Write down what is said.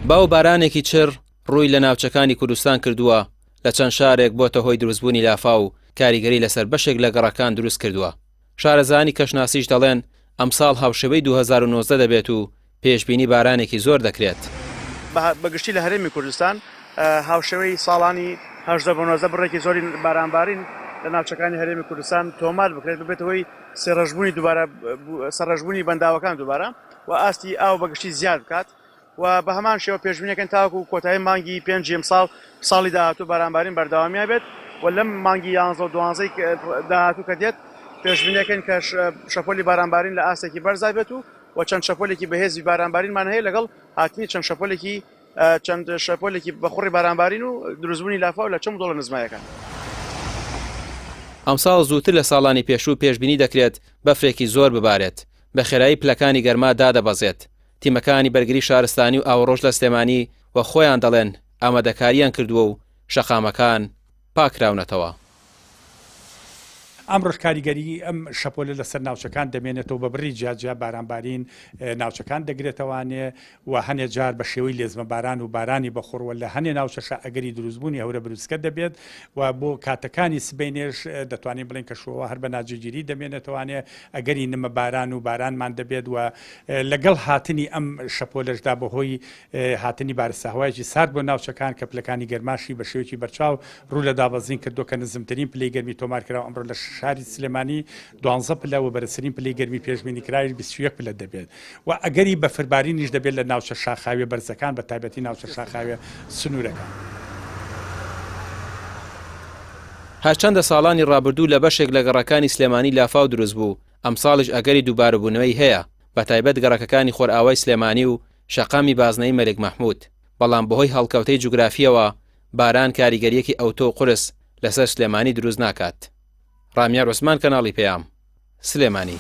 با و بارانێکی چڕ ڕووی لە ناوچەکانی کوردستان کردووە، لە چەند شارێک بۆتە هۆی دروستبوونی لافاو و کاریگەری لەسەر بەشێک لە گەڕەکان دروست کردووە. شارەزایانی کەشناسیش دەڵێن، ئەمساڵ هاوشێوەی 2019 دەبێت و پێشبینی بارانێکی زۆر دەکرێت. بە گشتی لە هەرێمی کوردستان هاوشێوەی ساڵانی 18 بۆ 19 بڕێکی زۆری بارانبارین لە ناوچەکانی هەرێمی کوردستان تۆمار بکرێت ببێتە هۆی سەرڕەشبوونی دووبارە سەرڕەشبوونی بەنداوەکان دووبارە و ئاستی ئاو بە گشتی زیاد بکات و بە هەمان شێوە پێشبینیەکەن تاوەکو کۆتایی مانگی پێنجی ئەمساڵ ساڵی داهاتوو بارانبارین بەردەوامیان بێت و لەم مانگی یانزە و دوانزەی داهاتوو کە دێت پێشبینیەکەن کە شەپۆلی بارانبارین لە ئاستێکی بەرزا بێت و و چەند شەپۆلێکی بەهێزی بارانبارینمان هەیە لەگەڵ هاتنی چەند شەپۆلێکی چەند شەپۆلێکی بەخوڕی بارانبارین و دروستبوونی لافاو لە چەم و دۆڵە نزمایەکان. ئەمساڵ زووتر لە ساڵانی پێشوو پێشبینی دەکرێت بەفرێکی زۆر ببارێت، بە خێرایی پلەکانی گەرما دادەبەزێت، تیمەکانی بەرگری شارستانی و ئاوەڕۆش لە سلێمانی وەک خۆیان دەڵێن ئامادەکارییان کردووە و شەقامەکان پاککراونەتەوە. ئەمڕۆش کاریگەریی ئەم شەپۆلە لەسەر ناوچەکان دەمێنێتەوە بە بڕی جیاجیا بارانبارین ناوچەکان دەگرێتەوانێ و هەنێ جار بە شێوەی لێزمە باران و بارانی بەخوڕ و لە هەنێ ناوچەشا ئەگەری دروستبوونی هەورە بروسکە دەبێت و بۆ کاتەکانی سبەینێش دەتوانین بڵێین کەشوهەوا هەر بە ناجێگیری دەمێنێتەوانێ ئەگەری نمە باران و بارانمان دەبێت و لەگەڵ هاتنی ئەم شەپۆلەشدا بەهۆی هاتنی بارستەهەوایەکی سارد بۆ ناوچەکان کە پلەکانی گەرماشی بە شێوەیەکی بەرچاو ڕوو لە دابەزین کردووە کە نزمترین پلەی گەرمی تۆمارکراو ئەمڕۆ لە شاری سلێمانی دوانزە پلە و بەرزترین پلەی گەرمی پێشبینیکراویش 21 پلە دەبێت و ئەگەری بەفربارینیش دەبێت لە ناوچە شاخاویە بەرزەکان بە تایبەتی ناوچە شاخاویە سنوورەکان. هەرچەندە ساڵانی ڕابردوو لە بەشێک لە گەڕەکانی سلێمانی لافاو دروست بوو، ئەمساڵیش ئەگەری دووبارەبوونەوەی هەیە، بەتایبەت گەڕەکەکانی خۆرئاوای سلێمانی و شەقامی بازنەیی مەلک مەحمود، بەڵام بەهۆی هەڵکەوتەی جوگرافییەوە باران کاریگەرییەکی ئەوتۆ و قورس لەسەر سلێمانی دروست ناکات. ڕامیار عوسمان کەناڵی پەیام، سلێمانی.